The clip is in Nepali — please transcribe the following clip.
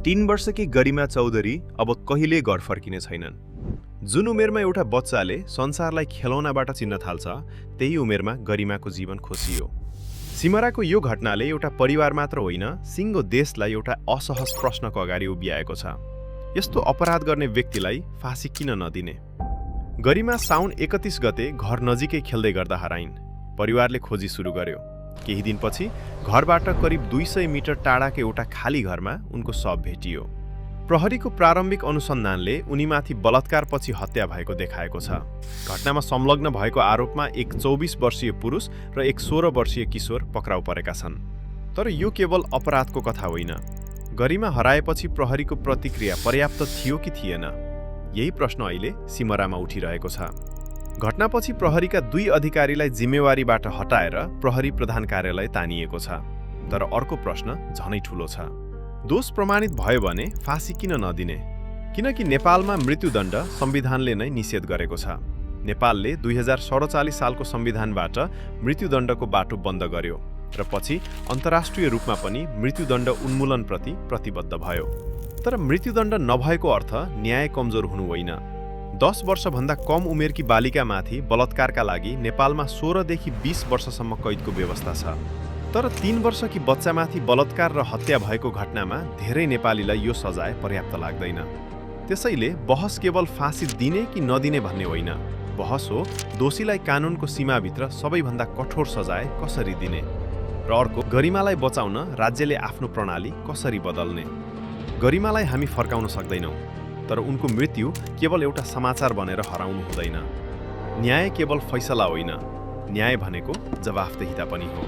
3 वर्षकी गरिमा चौधरी अब कहिले घर फर्किने छैनन्। जुन उमेरमा एउटा बच्चाले संसारलाई खेलौनाबाट चिन्न थाल्छ, त्यही उमेरमा गरिमाको जीवन खोसियो। सिमराको यो घटनाले एउटा परिवार मात्र होइन, सिङ्गो देशलाई एउटा असहज प्रश्नको अगाडि उभिआएको छ। यस्तो अपराध गर्ने व्यक्तिलाई फाँसी किन नदिने? गरिमा साउन 31 गते घर नजिकै खेल्दै गर्दा हराइन्। परिवारले खोजी सुरु गर्यो। केही दिनपछि घरबाट करिब 200 मिटर टाढाको एउटा खाली घरमा उनको शव भेटियो। प्रहरीको प्रारम्भिक अनुसन्धानले उनीमाथि बलात्कारपछि हत्या भएको देखाएको छ। घटनामा संलग्न भएको आरोपमा एक 24 वर्षीय पुरुष र एक 16 वर्षीय किशोर पक्राउ परेका छन्। तर यो केवल अपराधको कथा होइन। गरिमा हराएपछि प्रहरीको प्रतिक्रिया पर्याप्त थियो कि थिएन? यही प्रश्न अहिले सिमरामा उठिरहेको छ। घटनापछि प्रहरीका 2 अधिकारीलाई जिम्मेवारीबाट हटाएर प्रहरी प्रधान कार्यालय तानिएको छ। तर अर्को प्रश्न झनै ठूलो छ। दोष प्रमाणित भयो भने फाँसी किन नदिने? किनकि नेपालमा मृत्युदण्ड संविधानले नै निषेध गरेको छ। नेपालले 2047 सालको संविधानबाट मृत्युदण्डको बाटो बन्द गर्यो र पछि अन्तर्राष्ट्रिय रूपमा पनि मृत्युदण्ड उन्मूलनप्रति प्रतिबद्ध भयो। तर मृत्युदण्ड नभएको अर्थ न्याय कमजोर हुनु होइन। 10 वर्षभन्दा कम उमेरकी बालिकामाथि बलात्कारका लागि नेपालमा 16 देखि 20 वर्षसम्म कैदको व्यवस्था छ। तर 3 वर्षकी बच्चामाथि बलात्कार र हत्या भएको घटनामा धेरै नेपालीलाई यो सजाय पर्याप्त लाग्दैन। त्यसैले बहस केवल फाँसी दिने कि नदिने भन्ने होइन। बहस हो दोषीलाई कानुनको सीमाभित्र सबैभन्दा कठोर सजाय कसरी दिने, र अर्को गरिमालाई बचाउन राज्यले आफ्नो प्रणाली कसरी बदल्ने। गरिमालाई हामी फर्काउन सक्दैनौँ, तर उनको मृत्यु केवल एउटा समाचार बनेर हराउनु हुँदैन। न्याय केवल फैसला होइन, न्याय भनेको जवाफदेहिता पनि हो।